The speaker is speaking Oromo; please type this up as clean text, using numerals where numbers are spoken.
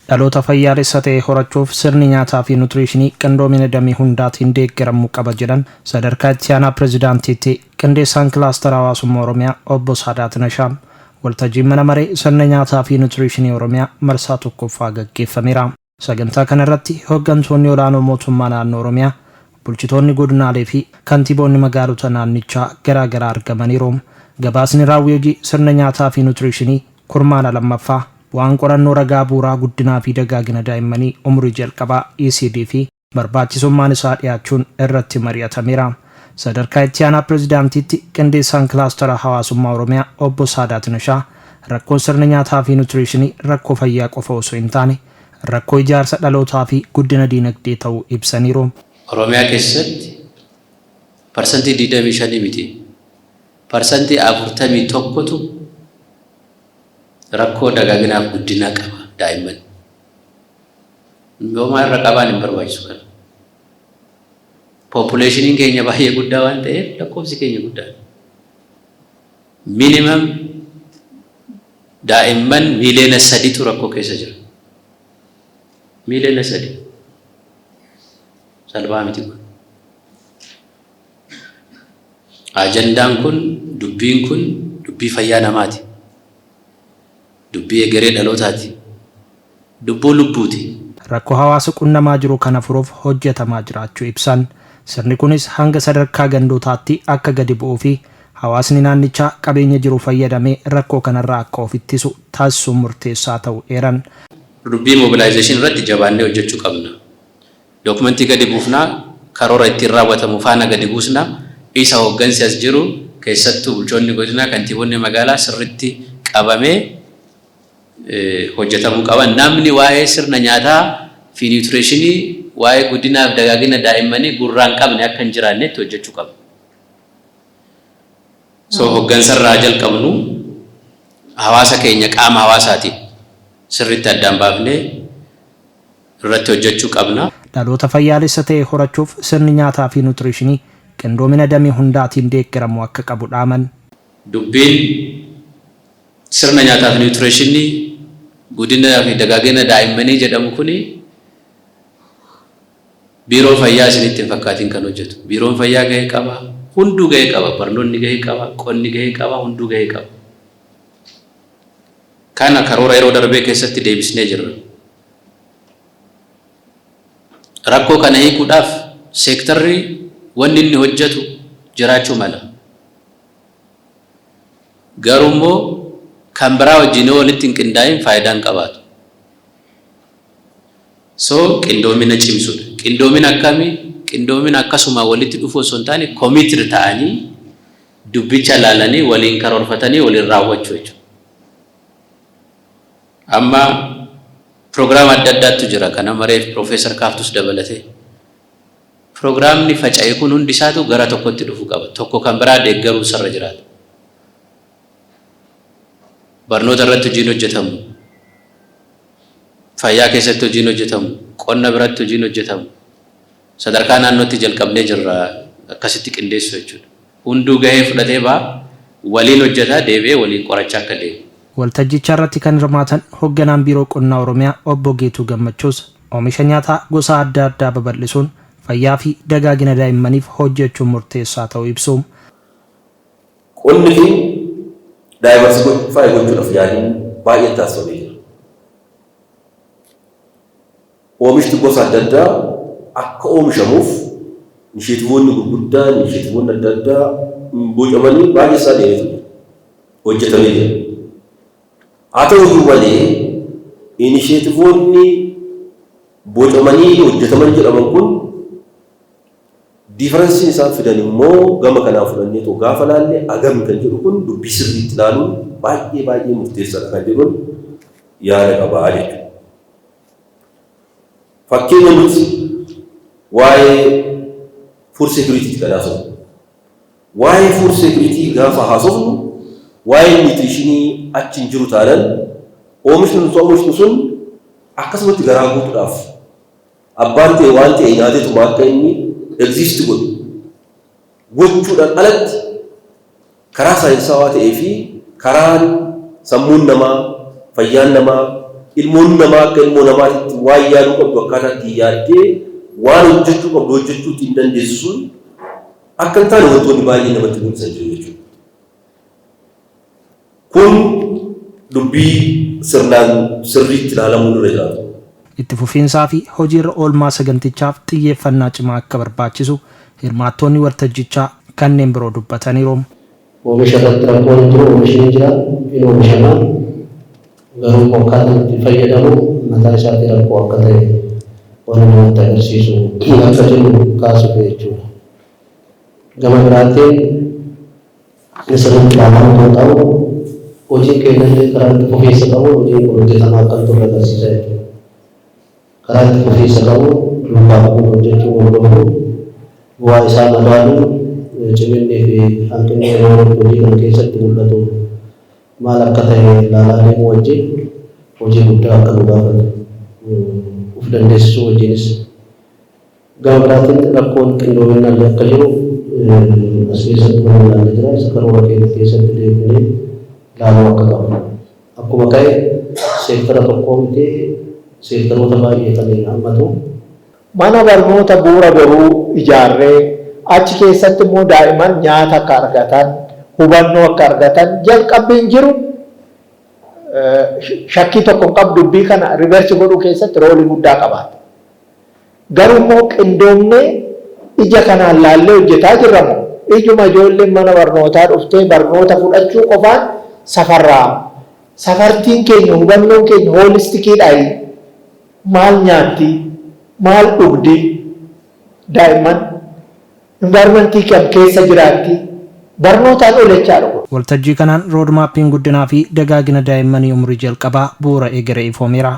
Dhaloota fayyaalessa ta'e horachuuf sirni nyaataa fi nuutiriishinii qindoomina damee hundaatiin deeggaramuu qaba jedhan sadarkaa itti aanaa pirezidaantiitti qindeessaan kilaastara hawaasummaa Oromiyaa obbo Saadaat Nashaa. Waltajjiin mana maree sirna nyaataa fi nuutiriishinii Oromiyaa marsaa tokkoffaa gaggeeffameera. Sagantaa kana irratti hoggantoonni olaanoo mootummaa naannoo Oromiyaa, bulchitoonni godinaalee fi kantiiboonni magaalota naannichaa garaagaraa argamaniiru. Gabaasni raawwii hojii sirna nyaataa fi nuutiriishinii kurmaana lammaffaa, bu'aan qorannoo ragaa bu'uuraa guddinaa fi dagaagina daa'immanii umurii jalqabaa ECD fi barbaachisummaan isaa dhiyaachuun irratti mari'atameera. Sadarkaa itti aanaa pirezidaantiitti qindeessaan kilaastara hawaasummaa Oromiyaa obbo Saadaat Nashaa rakkoon sirna nyaataa fi nuutiriishinii rakkoo fayyaa qofa osoo hin taane rakkoo ijaarsa dhalootaa fi guddina diinagdee ta'uu ibsaniiru. Oromiyaa keessatti 25% miti, 41%tu rakkoo dagaaginaaf guddinaa qaba daa'imman. Homaa irra qabaan hin barbaachisu kana. Populationiin keenya baay'ee guddaa waan ta'eef, lakkoofsi keenya guddaadha. Minimum daa'imman miiliyoona 3tu rakkoo keessa jira. Miiliyoona 3 salphaa miti kun. Ajandaan kun, dubbiin kun dubbii fayyaa namaati. Dubbii egeree dhalootaati. Dubbuu lubbuuti. Rakkoo hawaasa qunnamaa jiru kana furuuf hojjetamaa jiraachuu ibsan. Sirni kunis hanga sadarkaa gandootaatti akka gadi bu'uu fi hawaasni naannichaa qabeenya jiru fayyadamee rakkoo kanarraa akka of ittisu taasisuun murteessaa ta'uu eeran. Dubbii mobilization irratti jabaannee hojjechuu qabna. Documentii gadi buufnaa, karoora ittiin raawwatamu faana gadi buusna. Isa hooggansi as jiru, keessattuu bulchoonni godinaa, kantiibonni magaalaa sirritti qabamee hojjetamuu qaba. Namni waa'ee sirna nyaataa fi nutritionii, waa'ee guddinaaf dagaagina daa'immanii gurraan qabne akka hin jiraannetti hojjechuu qaba. So hooggansarraa jalqabnu, hawaasa keenya qaama hawaasaatiin sirritti addaan baafnee irratti hojjechuu qabna. Dhaloota fayyaalessa ta'e horachuuf sirni nyaataa fi nuutiriishinii qindoomina damee hundaatiin deeggaramuu akka qabu dhaaman. Dubbiin sirna nyaataa fi nutritionii, guddina fi dagaagina daa'immanii jedhamu kuni biiroo fayyaa isinitti hin fakkaatiin kan hojjetu. Biiroon fayyaa gahee qaba, hunduu gahee qaba, barnoonni gahee qaba, qonni gahee qaba, hunduu gahee qaba. Kana karoora yeroo darbee keessatti deebisnee jirra. Rakkoo kana hiikuudhaaf seektarri wanni inni hojjetu jiraachuu mala. Garuu immoo kan biraa wajjin yoo walitti hin qindaa'in faayidaa hin qabaatu. So qindoomina cimsuudha. Qindoomina akkamii? Qindoomina akkasuma walitti dhufuu osoo hin taane, committed ta'anii dubbicha ilaalanii, waliin karoorfatanii, waliin raawwachuu jechuudha. Amma piroogiraama adda addaatu jira, kana mareef Piroofeesar Kaaftus dabalatee. Piroogiraamni faca'e kun hundi isaatu gara tokkotti dhufuu qaba. Tokko kan biraa deeggaruu sarra jiraata. Barnoota irratti hojiin hojjetamu, fayyaa keessatti hojiin hojjetamu, qonna biratti hojiin hojjetamu, sadarkaa naannootti jalqabnee jirra akkasitti qindeessu jechuudha. Hunduu gahee fudhatee ba'a, waliin hojjetaa, deebi'ee waliin qorachaa akka deemu. Waltajjicha irratti kan hirmaatan hogganaan Biiroo Qonnaa Oromiyaa obbo Geetuu Gammachuus oomisha nyaataa gosa adda addaa babal'isuun fayyaa fi dagaagina daa'immaniif hojjechuun murteessaa ta'uu ibsu. Qonni keenya diversify gochuudhaaf yaaliin baay'een taasifamee jira. Oomishni gosa adda addaa akka oomishamuuf initiativeoonni gurguddaan, initiativeoonni adda addaa bocamanii baay'ee isaa deemetu jira. Hojjetamee jira. Haa ta'u iyyuu malee, initiativeoonni bocamanii hojjetaman jedhaman kun differenceiin isaan fidan immoo gama kanaan fudhanneetoo gaafa laalle agami kan jedhu kun dubbii sirriitti ilaaluun baay'ee baay'ee murteessaadha kan jedhuun yaada qabaa jechuudha. Fakkeenya, nuti waa'ee food security kan haasofnu. Waa'ee food security gaafa haasofnu, waa'ee nutritionii achi hin jiru taanaan, oomishni nuti oomishnu sun akkasumatti garaa guutuudhaaf abbaan ta'e waan ta'e nyaateetuma akka inni exist godhu. Gochuudhaan alatti karaa saayinsaawaa ta'ee fi karaan sammuun namaa, fayyaan namaa, ilmoon namaa akka ilmoo namaatitti waan yaaduu qabdu akkaataa ittiin yaaddee waan hojjechuu qabdu hojjechuu ittiin dandeessu sun akka hin taane wantoonni baay'ee namatti mul'isan jiru jechuudha. Kun dubbii sirnaan sirriitti ilaalamuun irra jiraatu. Itti fufiinsaa fi hojiirra oolmaa sagantichaaf xiyyeeffannaa cimaa akka barbaachisu hirmaattoonni waltajjichaa kanneen biroo dubbataniiru. Oomisha irratti rakkoon hin jiru, oomishni ni jira, hin oomishama. Garuu immoo akkaataan itti fayyadamu mataa isaatii rakkoo akka ta'e wanni namatti agarsiisu akka jiru kaasuuf jechuudha. Gama biraatiin sirriitti ilaalamuu kan qabu, hojiin keenyallee karaa itti fufiinsa qabu hojiin kun hojjetamaa akka hin turre agarsiisa jechuudha. Karaa itti fufiinsa qabu duukaa bu'uun hojjechuu, hordofuu, bu'aa isaa madaaluun, ciminnii fi hanqinni yeroo hojii kana keessatti mul'atu maal akka ta'e ilaalaa deemuu wajjin hojii guddaa akka nu gaafatu uf dandeessisuu wajjinis. Gama biraatiin rakkoon qindoominnaallee akka jiru as keessatti waan ilaalle jira. Isa karoora keenya keessatti deebinee ilaaluu akka qabnu. Akkuma ka'e seektara tokkoo miti, seektaroota baay'ee kan hammatu. Mana barnoota Bu'ura Boruu ijaarree achi keessatti immoo daa'imman nyaata akka argatan, hubannoo akka argatan jalqabbiin jiru shakkii tokko hin qabu, dubbii kana reverse godhuu keessatti roolii guddaa qabaata. Garuu immoo qindoomnee ija kanaan laallee hojjetaa jirra moo ijuma ijoolleen mana barnootaa dhuftee barnoota fudhachuu qofaan safarraa? Safartiin keenya, hubannoon keenya holisticiidhaayi? Maal nyaatti? Maal dhugdi? Daa'imman environmentii kam keessa jiraatti? Barnootaan ol jechaadha kun. Waltajjii kanaan roodmaappiin guddinaa fi dagaagina daa'immanii umurii jalqabaa bu'uura egeree ifoomeera.